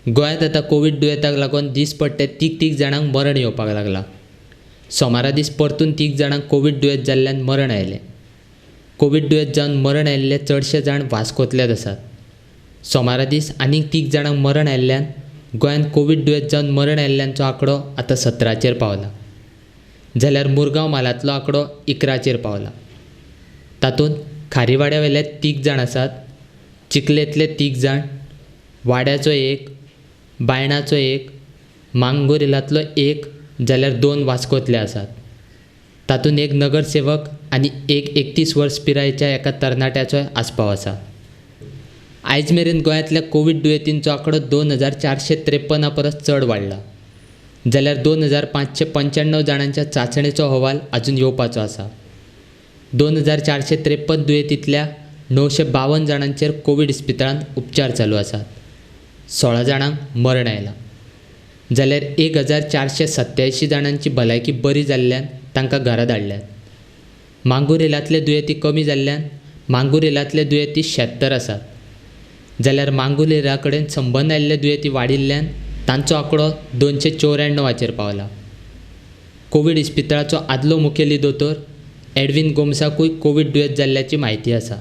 गोंयांत आतां कोवीड दुयेंताक लागून दीसपट्टे तीग तीग जाणांक मरण येवपाक लागलां. सोमारा दीस परतून तीग जाणांक कोवीड दुयेंत जाल्ल्यान मरण आयलें. कोवीड दुयेंत जावन मरण आयिल्ले चडशे जाण वास्कोंतलेच आसात. सोमारा दीस आनीक तीग जाणांक मरण आयिल्ल्यान गोंयांत कोवीड दुयेंत जावन मरण आयिल्ल्यांचो आंकडो आतां 17चेर पावला. जाल्यार मुरगांव म्हालांतलो आंकडो 11चेर पावला. तातूंत खारीवाड्या वयले तीग जाण आसात, चिखलेंतले तीग जाण, वाड्याचो एक, बायणाचो एक, मांगोरिलांतलो एक जाल्यार दोन वास्कोंतले आसात. तातूंत एक नगरसेवक आनी एक 31 वर्स पिरायेच्या एका तरणाट्याचोय आस्पाव आसा. आयज मेरेन गोंयांतल्या कोवीड दुयेंतींचो आंकडो 2453 परस चड वाडला. जाल्यार 2595 जाणांच्या चांचणेचो अहवाल आजून येवपाचो आसा. 2453 दुयेंतींतल्या 952 जाणांचेर कोवीड इस्पितळांत उपचार चालू आसात. 16 जाणांक मरण आयलां. जाल्यार 1487 जाणांची भलायकी बरी जाल्ल्यान तांकां घरा धाडल्यात. मांगुरेलांतले दुयेंती कमी जाल्ल्यान मांगुरेलांतले दुयेंती 76 आसात. जाल्यार मांगुरेला कडेन संबंद आयिल्ले दुयेंती वाडिल्ल्यान तांचो आंकडो 294चेर पावला. कोवीड इस्पितळाचो आदलो मुखेली दोतोर एडवीन गोम्साकूय कोवीड दुयेंत जाल्ल्याची म्हायती आसा.